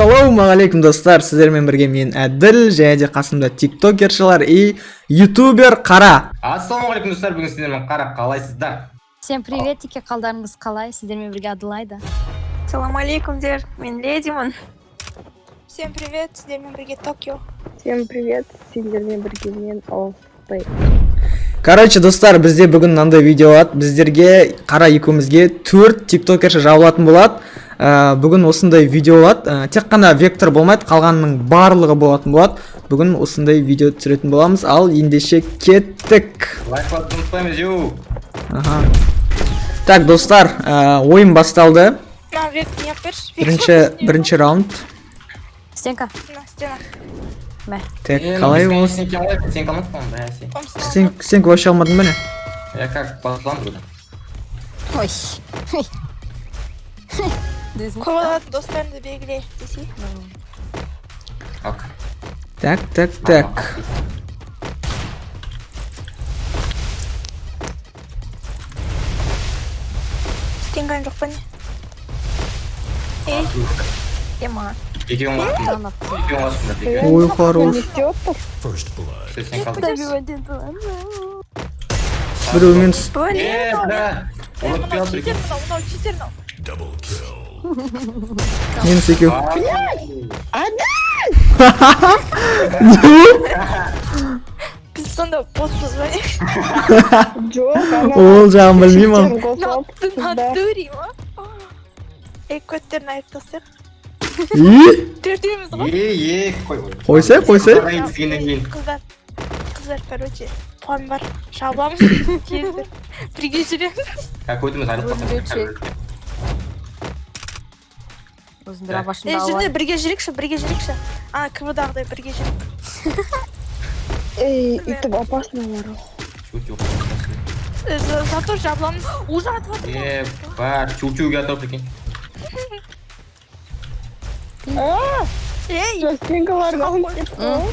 Ассалаумағалейкум, достар! Сіздермен бірге мен, Әділ, және де қасымда тиктокершылар и ютубер Қара. Ассалаумағалейкум, достар! Бүгін сіздермен Қара. Қалайсыздар? Всем приветики, қалдарыңыз қалай? Сіздермен бірге Аделайда. Салам алейкумдер, мен Ледимін. Всем привет, сіздермен бірге Токио. Всем привет, сендермен бірге мен, Олфбей. Короче, достар, бізде бүгін мынандай видео болады. Біздерге, Қара екеумізге, төрт тиктокерші жабылатын болады. Бүгін осындай видео болады. Тек қана Вектор болмайды, қалғанының барлығы болатын болады. Бүгін осындай видео түсіретін боламыз. Ал ендеше кеттік. Лайк басуды ұмытпаймыз, ю. Аха. Так, достар, ойын басталды. На, век, не берші. Бірінші раунд. Стенка. На, стена. Мә. Так, қалай ол? Сен қалай? Сен қалмадың ба? Бә, сен. Сен вообще алмадың ба, не? Я как басыламын бұдан. Ой. Көп алатын достарыңды белгіле десей. Ок. Так, так, так. Стенкаң жоқ па, не? Ей, Ема. Екеуің қастың. Екеуің қастың. Екеуің. Ой, хорош. Не істеп отыр? Все, сен қалдың. Біреу мен Е, бля. мынау Ұрып келді, читер мынау, мынау читер мынау. Минус екеу. Әділ! Біз сонда ботпыз ба, не? Жоқ, ана Ол жағын білмеймін ал. шеттерін қосып алып, Ты қыздар. натуре ма? Ей, көттерін айырып тастайық. И? Төртеуміз ғой. Е, е, қой, қой. Қойсай, қойсай. Қыздар естігеннен кейін. Қыздар, қыздар, короче, план бар. Жабамыз. Келіңдер. Бірге жүреміз. Как өтіміз айырылып қалсақ. Өзің Ей, дробашында жүріңдер, бірге жүрейікші, бірге жүрейікші. Ана КВ-дағыдай бірге жүрейік. Ей, өйтіп опасно бар. Чу-чу. Зато жабыламыз. Уже атып жатыр. Е, бар, чу-чуге атып прикинь. А, Ей, стенкаларын алып кетті ғой.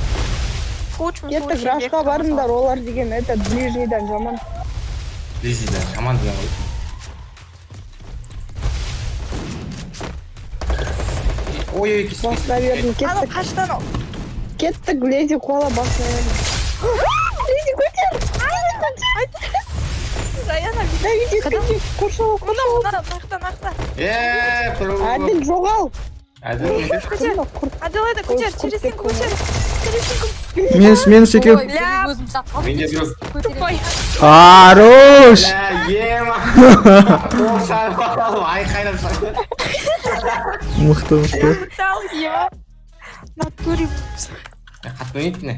в худшем Кеттік, случае рашқа вектор барыңдар, олар деген это ближнийдан жаман. Ближний, жаман деген ғой. Ой, ой, кес, кес. Басына бердім, Анау кеттік. қашты анау. Кеттік, леди қуала басына бердім. Леди, көтер! Леди, көтер! Раяна, Давид, ескенде, қоршау, мынау, мынау, нақта, нақта. Е, Әділ, жоғал! Әділ, Құмда құрт. Аделаида, көтер, Ой, через стенку көтер. Через стенку. Минус екеу. Өзім сап қалдым. Менде біреу. Тупой. Хорош. Бля, ема. Қол шарып алып, айқайлап шығады. Мықты, мықты. Дал, ема. Натуре. Қатты ойнайды не?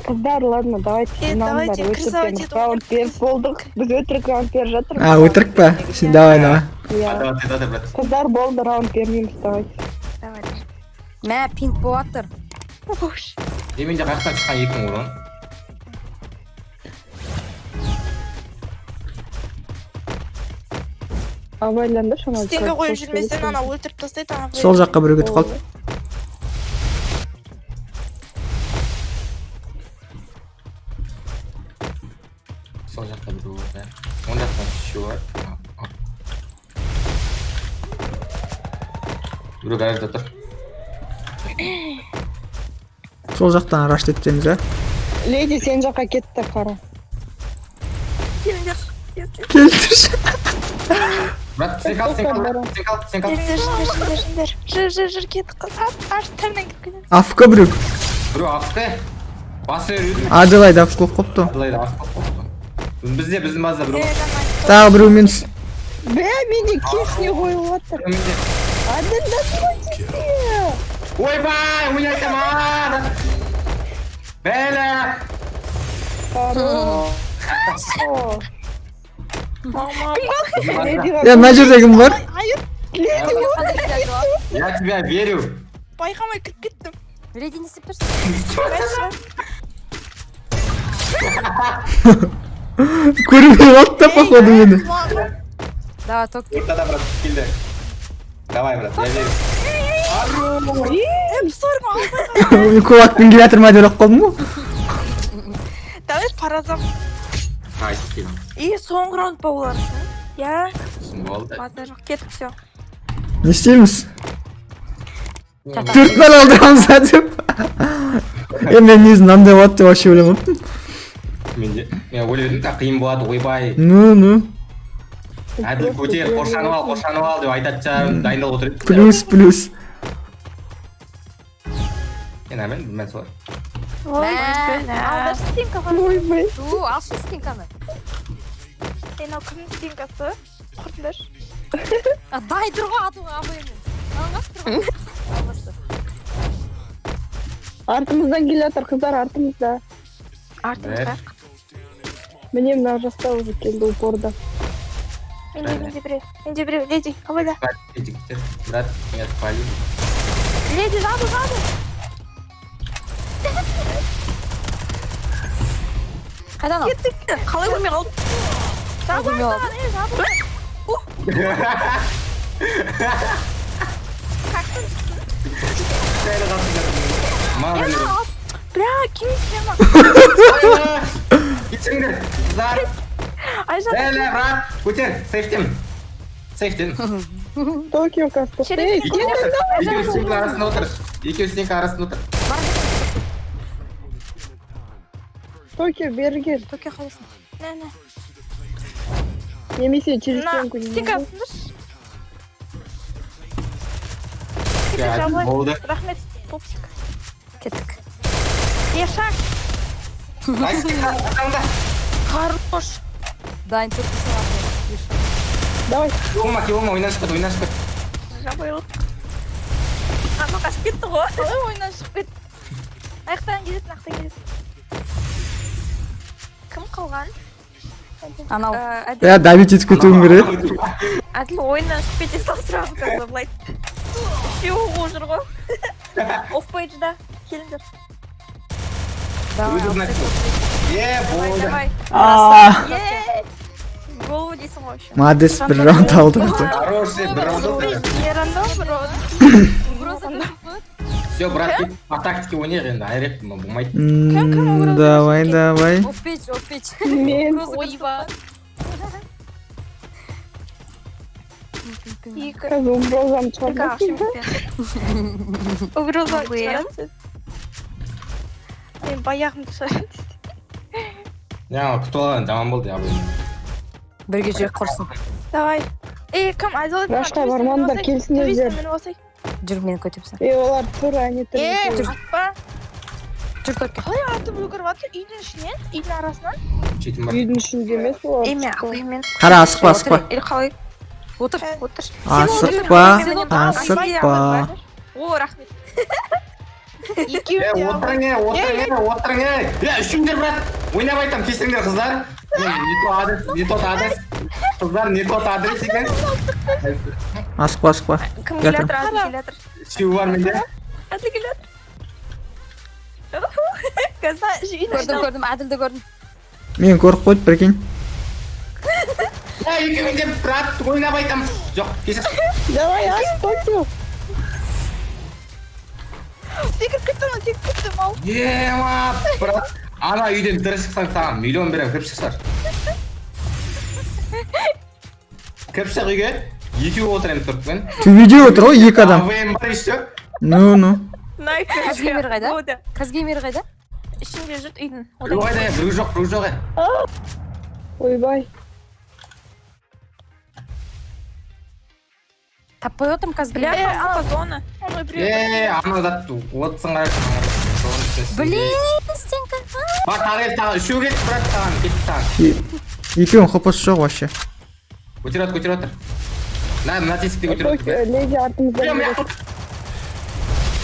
Қыздар, ладно, давайте Э, жиналыңдар, давайте, крысовать өтіріктен етіп раунд беріп болдық. Біз өтірік раунд беріп жатырмыз. А, өтірік па? Сен давай, давай. Иә. Давай, давай, брат. Қыздар, болды, раунд бермейміз, давайте. Давай. Мә, пинг болып жатыр. Ош. Е, менде қаяқтан шыққан екі мың урон. Абайлаңдаршы, анау Стенка қойып қорқып жүрмесең, кетеді. анау өлтіріп тастайды, ана. Сол жаққа біреу кетіп қалды. Сол жақта біреу бар, да. Оң жақтан үшеу бар. А, а. Біреу гаражда тұр. Сол жақтан рашт етеміз, ә? Леди сен жаққа кетті, қара. Келіңдер. Келтірші. Брат, сен қал, сен қал, сен қал, сен қал. Келіңдер, жүріңдер, жүріңдер, жүріңдер. Жүр, жүр, жүр, кеттік. Қыз, ат, аш, тілінен кіріп кетеміз. АФК біреу. Біреу АФК. Басы беріп Аделаида АФК болып қалыпты. Аделаида АФК болып қалыпты. Бізде, біздің базада біреу Е, бар. жаман. Тағы біреу минус. Бә, менде кешіне қойылып жатыр. Менде. Әділ, да тебе. Ойбай, ойнай алмадым. Бәлә. Хорош. Ледиға Е, мына жерде кім бар? Айыр, Леди, Я тебя верю. байқамай кіріп кеттім. Леди, не істеп тұрсың? Көрмей қалды да, походу, мені. Давай, ток. Ортада, брат, келді. Давай, брат, я верю. Сорым, алмай. Мен кулакпен келе жатыр ма деп ойлап қалдым ғой. Давай паразам. Ай, келдім. И соңғы раунд па олар үшін? Я. Сосын болды. Базар жоқ, кеттік, все. Не істейміз? 4-0 алдырамыз ба деп. Е, мен негізі мынандай болады деп вообще ойламаппын. Мен де, мен ойлап едім, так қиын болады, ойбай. Ну, ну. Әділ, көтер, қоршанып ал, қоршанып ал деп айтатын шығармын, дайындалып отыр едім. Плюс, плюс. Е, нормально, мен солай. Ой, Мә. алдашы стенкаға. Ойбай. Ту, алшы стенканы. Ей, мынау кімнің стенкасы? Құртыңдаршы. А, дай тұр ғой атуға абаймен. Алғаш тұр ғой. Алғашты. Артымыздан келе жатыр, қыздар, артымызда. Артымызда. Міне, мына жақта уже келді упорда. Менде, менде біреу. Менде біреу. Леди, абайда. Брат, жігіттер, брат, меня спалили. Леди, жабыл, жабыл. Қайдан ал? Қалай көрмей қалдым? Жабыл, Көрмей қалдым. ей, жабыл. Маған да. Бля, кім схема? Кешіріңдер, қыздар. Айжан, Ле, брат, көтер, сейфтем. Сейфтем. Токио қазір. Через Ей, Екеуі стенка. Екеуі стенка арасында отыр. Екеуі стенка арасында отыр. Токио, бері кел. Токио, қалайсың? нә, нә. Немесе через Мына стенку. стенка сындыршы. Иә, Жабылайын. болды. Рахмет, пупсик. Кеттік. Ешак. Ай, стенка арасында. Хорош. Дайын тұр дейсің абай. Давай. Болма, болма, ойнан шықпады, ойнан шықпады. Жабайыл. Ана қашып кетті ғой. Қалай ойыннан шығып кетті? Аяқтан келеді, аяқтан келеді. Кім қалған? Анау. Әділ, Иә, давить етіп кетуім керек. Әділ ойыннан шығып кете сал сразу қазір былай. Үшеуі қуып жүр ғой. Оф пейджда. Келіңдер. Давай. Өзі Алып знак. тастайсың. Е, Давай, болды. давай. А, Е! Голову дейсің ғой вообще. Молодец, бір раунд алды. Хороший, бір раунд болды. Не рандом, бро. Угроза көрсетіп қояды. Все, брат, кет, по тактике ойнайық енді, айырып болмайды. Давай, давай. Оф пейдж, оф пейдж. Мен. Угроза көрсетіп Ойба. қояды. Екі. Қазір угрозам Только шығармасын. ақшам кетпеді. Угроза Блин. шығарады. Мен баяғымды шығарады. Жаңа күтіп алған жаман болды, я бұл. Бірге жүрек құрсын. Давай. Ей, кім? Айзол. Рашқа бармаңдар, келсіңдер. Мен болсай. Жүр, мені көтерсің. Ей, олар тұр, әне тұр. Ей, екеуі. атпа. Жүр, Токио. Қалай атып үлгеріп жатыр? Үйдің ішінен, үйдің арасынан. Жетім бар. Үйдің ішінде емес олар. Е, мен абаймен. Қара, асықпа, асықпа. Или қалай? Отыр. Отыр. Асықпа, асықпа. О, рахмет. Екеуі Е, де отырың, е, отырың, е, отырың, е. Е, үшіңдер, брат. Ойнап айтам, кешіріңдер, қыздар. Мен не то адрес, не тот адрес. Қыздар, не тот адрес екен. Асықпа, асықпа. Кім Жатыр. келе жатыр? Әділ келе жатыр. Үшеуі бар менде. Әділ келе жатыр. Қазір үйдің Көрдім, ішінен. көрдім, Әділді көрдім. Мен көріп қойды, прикинь. Е, екеуің де, брат, ойнап айтам. Жоқ, кешір. Давай, аш, Токио. Секіріп кетті ма? Секіріп кетті мал. Ема, брат. Ана үйден тірі шықсаң, саған миллион беремін, кіріп шықсар. Кіріп шық үйге. Екеуі отыр енді тұрып мен. Төбеде отыр ғой екі адам. АВМ бар еще. Ну, ну. Снайпер. Казгеймер қайда? Ода. Казгеймер қайда? Ішінде жүр үйдің. Біреу қайда, біреу жоқ, біреу жоқ. Е. Ойбай. Таппай отырмын Бля, Казгеймер. муха зона. Ой, біреу. Е, ана зат отсың қарашы. Блин, стенка. Бар, тағы кел, тағы үшеу келді, брат, саған, кетті саған. Екеуінің хпсы жоқ вообще. Көтеріп отыр, көтеріп отыр. Мына, мына тесікте көтеріп Токио, отыр. леди артымыздан. Е, мына келе.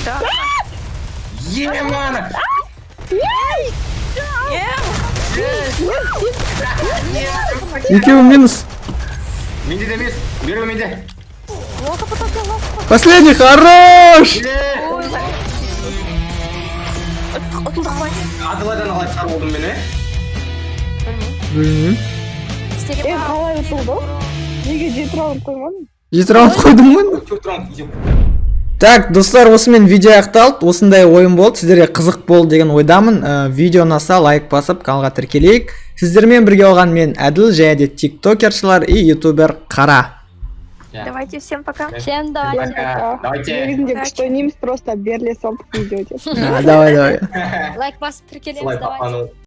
Да. Ема, ана. Е, Екеуі минус. Менде де емес, біреу менде. Лоха по Токио, лоха. Последний, хорош! Е, ұтылдық па? Адылайдан қалай шығарып алдым мен, е? Білмеймін. Білмеймін. Істеген Ей, қалай ұтылды? Неге жеті раунд қоймадың? Жеті раунд қойдым ғой. Төрт раунд, екеу. Так, достар, осымен видео аяқталды. Осындай ойын болды. Сіздерге қызық болды деген ойдамын. Видео ұнаса, лайк басып, каналға тіркелейік. Сіздермен бірге болған мен, Әділ, және де тиктокершылар и ютубер Қара. Иә. Давайте, всем пока. Всем давайте. Пока. Давайте. Негізінде күшті ойнаймыз, просто беріле салдық видео деп. А, давай, давай. Лайк басып тіркелеміз, Солай давайте. папаның.